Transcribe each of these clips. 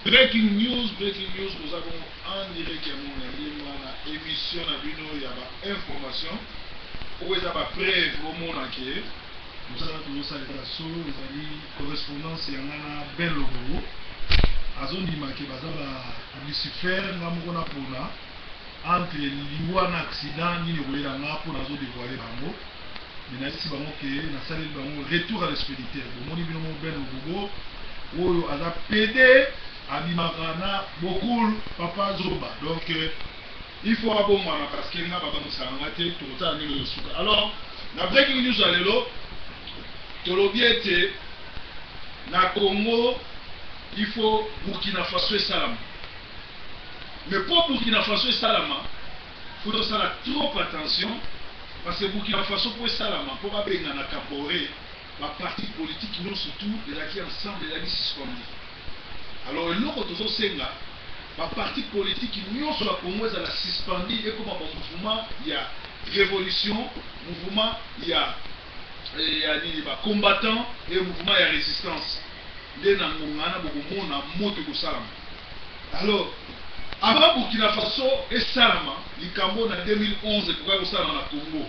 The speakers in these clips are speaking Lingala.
Breaking news, breaking news, boza bongo en direct ya Mona Limba na émission na bino ya ba information oyo eza ba preuve bomona ke mosala tozosala eza solo. Ezali correspondance ya nga na Ben Lobobo, azondima ke baza ba Lucifer. Nga moko napona entre liwa na accident nini ekoyela nga mpo nazodévoiler bango. Mais nayebisi bango ke nasaleli bango retour à l'expéditeur. Bomoni bino mo Ben Lobobo oyo aza PD, abimaka na Bokul, papa zoba. Donc il faut abongwana parce que nga babangisaka nga te. Tokotala ndenge esuka. Alors, na breaking news ya lelo, tolobi ete na Congo il faut Burkina Faso esalama. Mais mpo Burkina Faso esalama, faut tosala trop attention, parce que Burkina Faso mpo esalama, mpo babengana Kabore, baparti politique nyonso tout ezalaki ensemble, ezalaki suspendu. Alors eloko tozosenga, baparti politique nyonso ya Congo ezala suspendu, ekoma bamouvement ya révolution, mouvement ya nini, bacombattant et mouvement ya résistance. Nde na ngonga wana bokomona moto ekosalama. Alors, avant Burkina Faso esalama, likambo na 2011 ekokaki kosalama na Congo.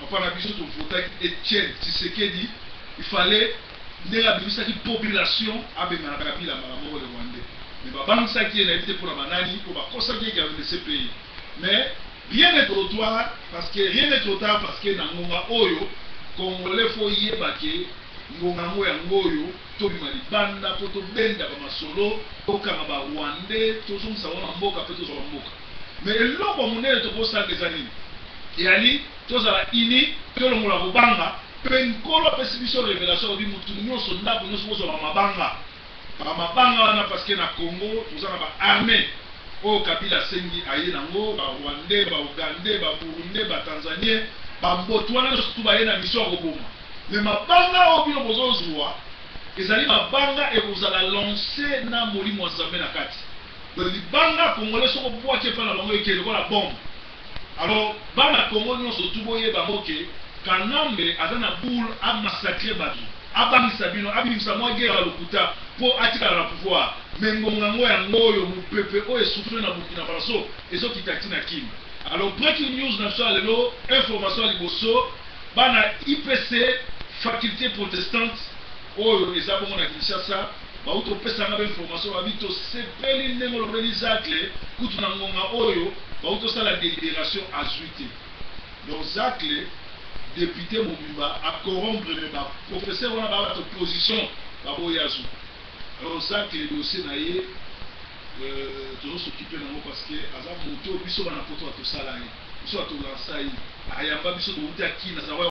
Papa na biso, tovotaki Etienne Tshisekedi, il fallait ndenge abimisaki population, abengana Kabila mbala moko, le Rwandais. Mais babangisaki ye, nayebi te mpona banani, mpo bakosaki ye ke CPI. Mais rien n'est trop tard, parce que rien n'est trop tard, parce que na ngonga oyo, Congolais faut yeba ke ngonga yango, yango oyo tobima libanda mpo tobenda bamasolo, tokanga Barwandais, tozongisa bango na mboka mpe tozwa mboka. Mais eloko ya monene tokosala eza nini? Eyali tozala ini, tolongola kobanga. Mpe Nkolo apesi biso révélation, alobi motu nyonso, ndako nyonso, bozwa bamabanga, bamabanga wana, parce que na Congo toza na baarmée oyo Kabila asengi aye nango, Barwandais, Baugandais, Baburundais, Batanzanien, bamboto wana nyonso tu baye na mission ya koboma. Mais mabanga oyo bino bozozwa ezali mabanga ekozala lance na molimo ya Nzambe na kati. Donc libanga congolais, soko obwaki epai na bango, ekende lokola bombe. Alors bana Congo nyonso tu, boyeba yango ke Kanambe aza na boule amassacrer bato, abangisa bino, abimisa mwa guerre ya lokuta mpo atikala na pouvoir. Mais ngonga yango, yango oyo, mopepe oyo esouffler na Burkina Faso ezokita ntina Kini. Alors, breaking news na biso ya lelo, information ya liboso, bana IPC, faculté protestante oyo eza bongo na Kinshasa, bauti kopesanga bainformation, babi tosepeli ndenge olobeli Zacle. Kutu na ngonga oyo bauti tosala délibération, azwi te. Donc Zacle, député mobimba, acorrompre me baprofesseur wana, baa bato opposition, baboyi azwi. Alors Zacle, dossier na ye tozos'occuper nango, parce que aza moto oyo biso bana Poto batosala ye, biso batolansa ye, ayamba biso, touti akina.